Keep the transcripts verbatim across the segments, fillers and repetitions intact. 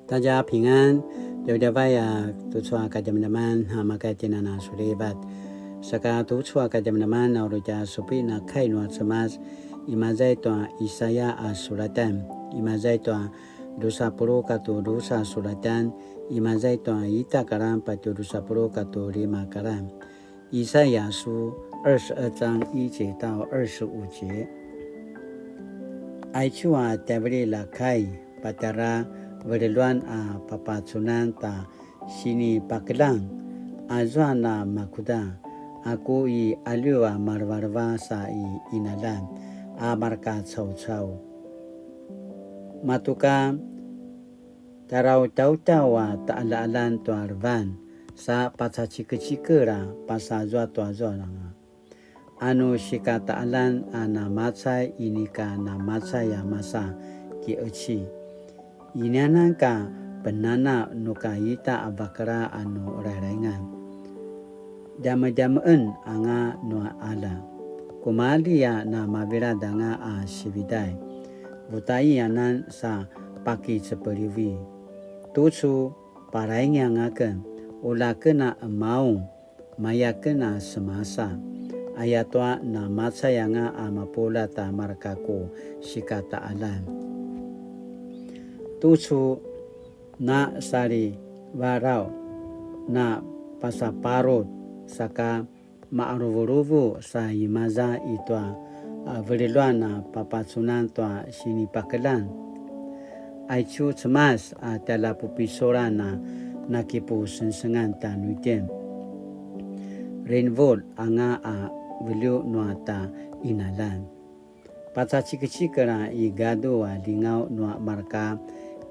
大家平安, djavadjavay a tucu a kadjamadjaman a maka tjinana sulivat. Saka tucu a kadjamadjaman a uri tja supin a kai nua Cemas, imaza i tua Isaya a sulatan, imaza i tua dusa puluq katu dusa sulatan, imaza i tua ita karan patju dusa puluq katu lima karan. 以賽亞書二十二章一節到二十五節。Aicu a tjaivililj a kai, patjara veljeluan a papacunan ta sinipakeljang, azua namakuda, aku i alju a malevaleva sa i qinaljan a mareka caucau. Matuka tjarautautaw a taqaljaqaljan tua levan, sa pacacikecikel a pasazua tua zualanga. Anu sikataqaljan a namacay inika namacay a masa kiqeci. Inianan ka penana nu ka ita a vakela a nu rairaingan. Djamedjameqen anga nua qalja. Kumalji a namavilad anga a sividay. Vutai anan sa pakicepelivi. Tucu, paraingi anga ken, ula ken a qemaung, maya ken a semasa. Ayatua namacay anga a mapuljat a mareka ku sikataqaljan. Tucu, na salivaraw, na pasaparut, saka maqaruvuluvu sa imaza i tua, a, veljeluan a papacunan tua sinipakeljang. Aicu Cemas a tjaljapupiculan a nakipusengsengan tjanuitjen. Rinvul anga a velju nua ta qinaljan. Pacacikecikel a i gadu a lingaw nua mareka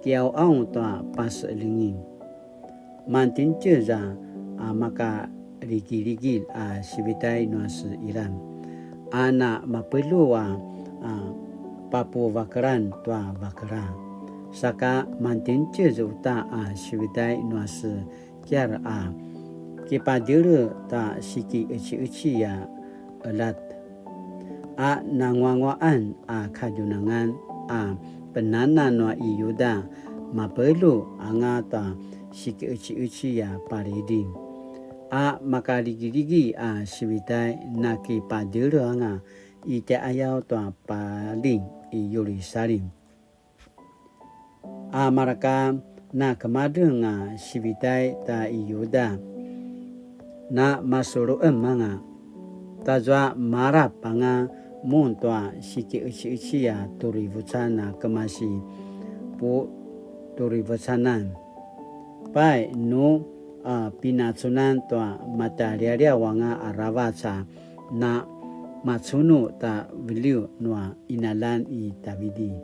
kiqauqaung tua paseqeljing. Mantjintjez a, a makaligiligi a sividay nua se Iran, a na mapelju a, a papuvakelan tua vakela. Saka mantjintjez uta a sividay nua se Kiar a kipadjele ta sikiqeciqeci a elat, a nanguanguaqan a kadjunangan a penana nua i Yuda, mapelju anga ta sikiqeciqeci a pariding, a makaligiligi a sividay nakipadjele anga i tjaqayaw tua paling i Yerusalim. A mareka na kemadreng a sividay ta i Yuda, na masuluqem anga, tazua malap anga mun tua sikiqeciqeci a turivucan a kemasi puturivucanan. Pai nu, a, pinacunan tua matalialiaw anga aravac a na macunu ta velju nua qinaljan i Tavidi.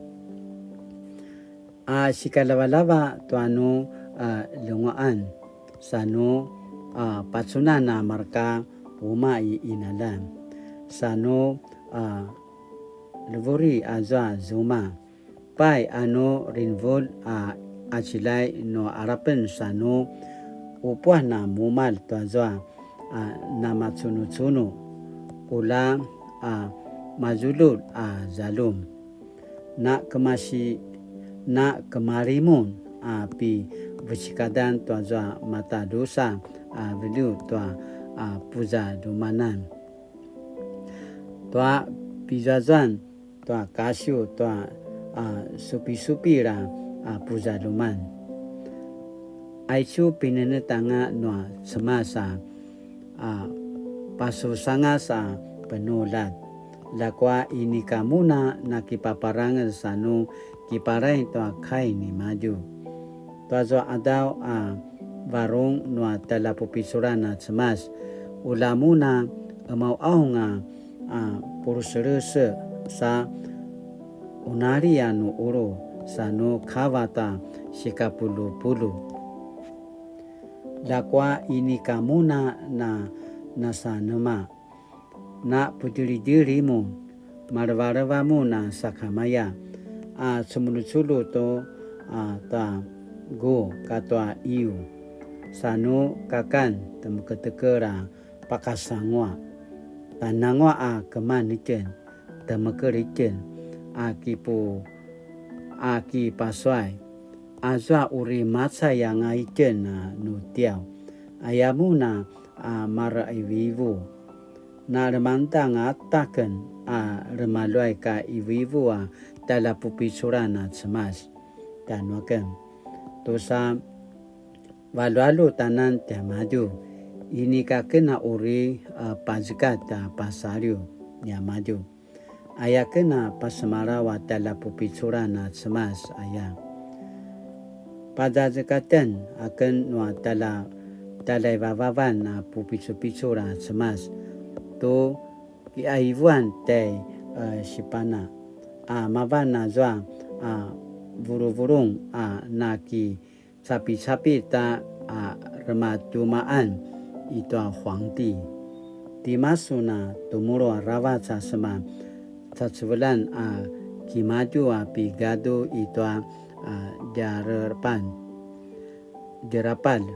A sikalavalava tua nu, a, ljenguaqan, sa nu, a, pacunan a mareka umaq i qinaljan, sa nu, a, levuri azua zuma. Pai a nu rinvul a qaciljay nu alapen sa nu upuan a mumalj tuazua a namacunucunu, ula a mazuljulj a zaljum. Na kemasi, na kemalimun a pi vecekadan tuazua matadrusa a velju tua a puzaljumanan. Tua pizuazuan tua kasiw tua, a, supisupil a, a, puzaljuman. Aicu pinenetj anga nua Cemas a, a, pasusangas a penuljat. Ljakua inika mun a nakipaparangez sa nu kiparaing tua kai nimadju. Tuazua qadaw a varung nua tjaljapupiculan a Cemas, ula mun a qemauqaung a, a, puluselese sa unali a nu qulu, sa nu kava ta sikapuljupulju. Ljakua inika mun a na nasanema, na pudjelidjeli mun, malevaleva mun a sakamaya, a cemuluculu tu, a, ta gu katua iyu, sa nu kakan temeketekel a pakasanguaq, tananguaq a keman itjen, temekel itjen, a kipu, a kipasuay, azua uri macay anga itjen a nutiaw, aya mun a, a mareqivuqivu. Na lemangeda anga taken a remaluay ka qivuqivu a tjaljapupiculan a Cemas. Tjanuaken. Tusa valualu tanan tiamadju, inika ken a uri a pazekatj a pasaliw niamadju. Aya ken a pasemalaw a tjaljapupiculan a Cemas aya. Pazazekatjen aken nua tjalja-, tjaljaivavavan a pupicupicul a Cemas tu kiqaivuan tjai, e, Sipana, a mavan azua a vuluvulung a nakicapicapilj ta a rematjumaan i tua huangti. Tima sun a tumulu aravac a sema cacevelan a kimadju a pi gadu i tua a djarerpan, djerapalj?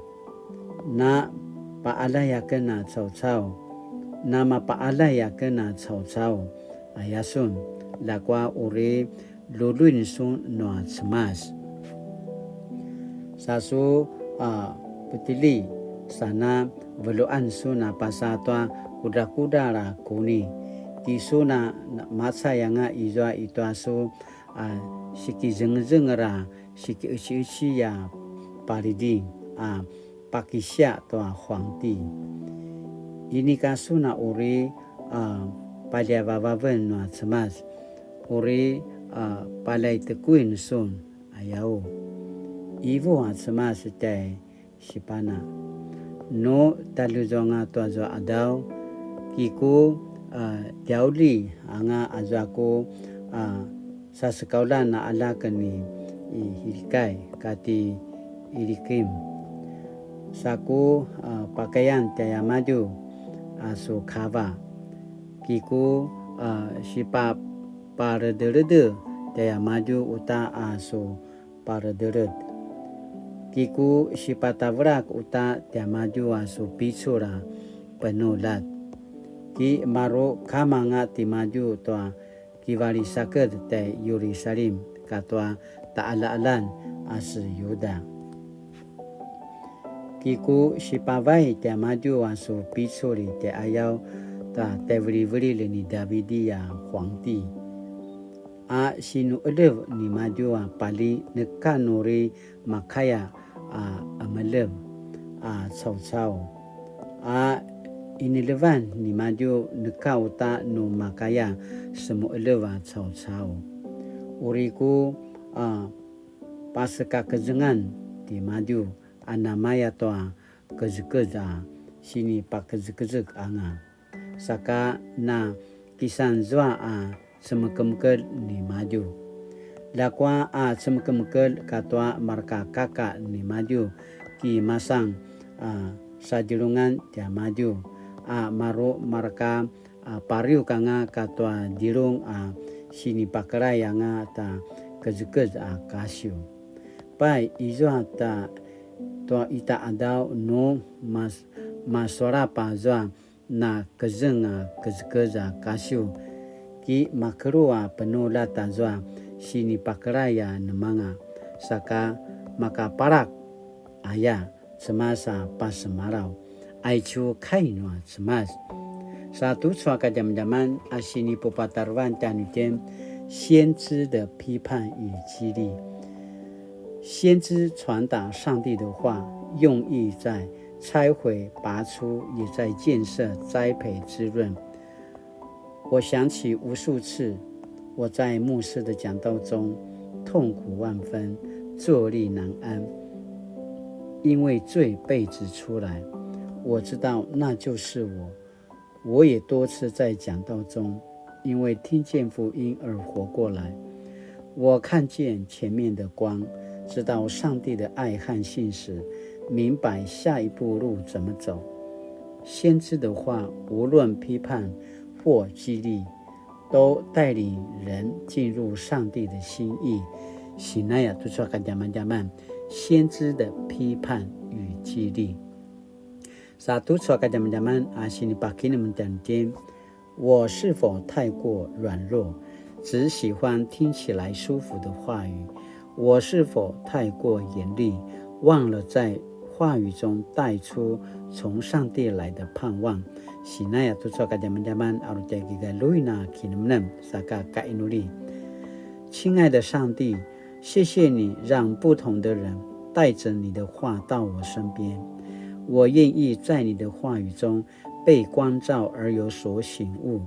Na paqaljay aken a caucau, na mapaqaljay aken a caucau, aya sun, ljakua uri luluin sun nua Cemas. Sa su a petilji, sa na veluan sun a pasa tua kudrakudral a kuni. Tisun a macay anga izua i tua su a sikizengzenger a sikiqeciqeci a paliding a pakisia tua huangti. Inika sun a uri a paljavavaven nua Cemas, uri a paljaitekuin sun, ayau. Qivu a Cemas tjai Sipana. Nu taljuzuanga tuazua qadaw, kiku a djauli anga azua ku a sasekaulan a alak ni i Hilikai kati Ilikim. Sa ku a pakayan tiamadju a su kava. Kiku a sipaparedelede tiamadju uta a su paredeled. Kiku sipatavelak uta tiamadju a su picul a penuljat. Ki maru kama anga timadju tua kivalisaked tjai Yerusalim katua taqaljaqaljan a se Yuda. Kiku sipavay tiamadju a su picul i tjaiqayaw ta tjaivilivililj ni Davidi a huangti. A sinuqeljev nimadju a paljing neka nu uri makaya a qemeljev a caucau. A ineljevan nimadju neka uta nu makaya semuqeljev a caucau. Uri ku a pasekakezengan timadju a namaya tua kezekez a sinipakezekezek anga. Saka na kisanzua a cemekemekelj nimadju. Ljakua a cemekemekelj katua mareka kaka nimadju ki masan a sadjelungan tiamadju a maru mareka a pariuk anga katua djelung a sinipakelay anga ta kezekez a kasiw. Pai izua ta tua ita qadaw nu mas-, masualap azua na kezeng a kezekez a kasiw, ki makelu a penuljat azua sinipakelay a nemanga, saka makapalak aya Cemas a pasemalaw. Aicu kai nua Cemas. Sa tucu a kadjamadjaman a sinipupatarevan tjanuitjen, 先知的批判与激励。先知传达上帝的话，用意在拆毁、拔出，也在建设、栽培、滋润。我想起无数次我在牧师的讲道中痛苦万分，坐立难安，因为罪被指出来。我知道那就是我，我也多次在讲道中因为听见福音而活过来。我看见前面的光，知道上帝的爱和信实，明白下一步路怎么走。先知的话，无论批判或激励，都带领人进入上帝的心意。Sinaya tucu a kadjamadjaman, 先知的批判与激励。Sa tucu a kadjamadjaman a sinipakinemenem tjanuitjen, 我是否太过软弱，只喜欢听起来舒服的话语？我是否太过严厉，忘了在话语中带出从上帝来的盼望？Sinaya tucu a kadjamadjaman a uri tja kigalui na kinemnem saka kainuli. 亲爱的上帝，谢谢你让不同的人带着你的话到我身边。我愿意在你的话语中被光照而有所醒悟。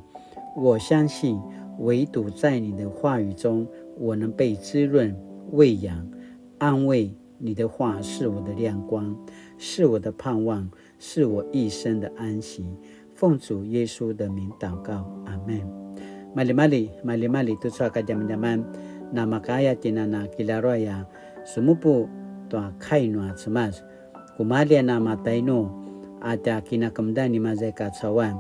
我相信唯独在你的话语中，我能被滋润、喂养、安慰。你的话是我的亮光，是我的盼望，是我一生的安息。奉主耶稣的名祷告，阿们。Malimali, malimali tucu a kadjamadjaman, namakaya tjinana kilaruaya sumupu tua kai nua Cemas. Kumalji a namatainu a tja kinakemudan i maza i kacauan.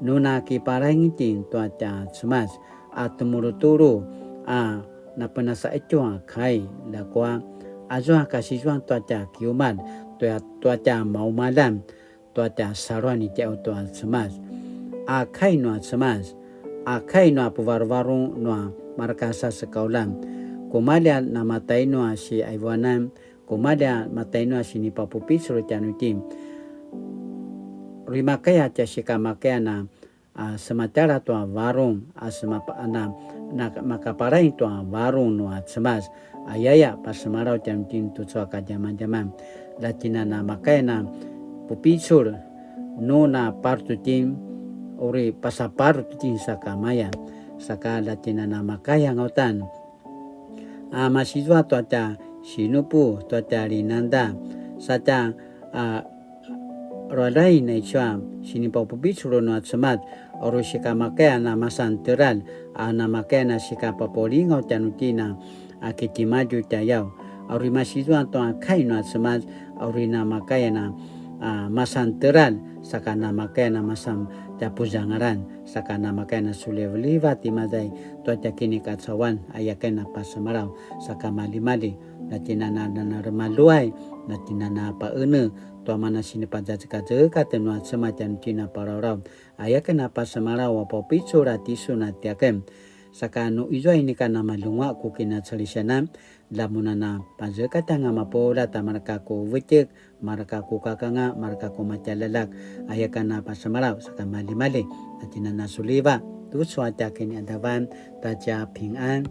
Nu na kiparaing itjen tua tja Cemas a temulutulu a napenasaqetju a kai, ljakua azua kasizuan tua tja kiumalj, tua, tua tja maumaljan, tua tja saluan i tjau tua Cemas. A kai nua Cemas, a kai nua puvaruvarung nua mareka sasekaulan. Kumalji a namatainu a siaivuanan, kumalji a matainu a sinipapupicul tjanuitjen. Uri makaya tja sikamakaya na a sematjala tua varung, a semapa-, na, na makaparaing tua varung nua Cemas, ayaya pasemalaw tjanuitjen tucu a kadjamadjaman. Lja tjinana makaya na pupicul, nu na parut itjen, uri pasaparut itjen sakamaya, saka lja tjinana makaya ngautan. A, masizua tua tja sinupu, tua tja linangda, sa tja, a, ruadrain aicu a sinipapupicul nua Cemas, a uri sikamakaya na masan teljar, a namakaya na sikapapaulingaw tjanuitjen a, a kitimadju tjayaw. A uri masizua tua kai nua Cemas, a uri namakaya na, a, masan teljar, saka namakaya na masan tja puzangalan, saka namakaya na sulivalivat i maza i tua tja kinikacauan, aya ken a pasemalaw, saka malimali, na tjinana na remaluay, na tjinana paene, tua mana sinipazazekazekatj nua Cemas tjanuitjen a palawlaw, aya ken a pasemalaw a papupicul a tisun a tiaken. Saka nu izua inika namalunguaq ku kinacalisianan, lja mun a na pazekatj anga mapuljat a mareka ku vetjek, mareka ku kakanga, mareka ku matjaljaljak, aya ken a pasemalaw, saka malimali, na tjinana suliva, tucu a tja kiniqadavan, ta tja pingan.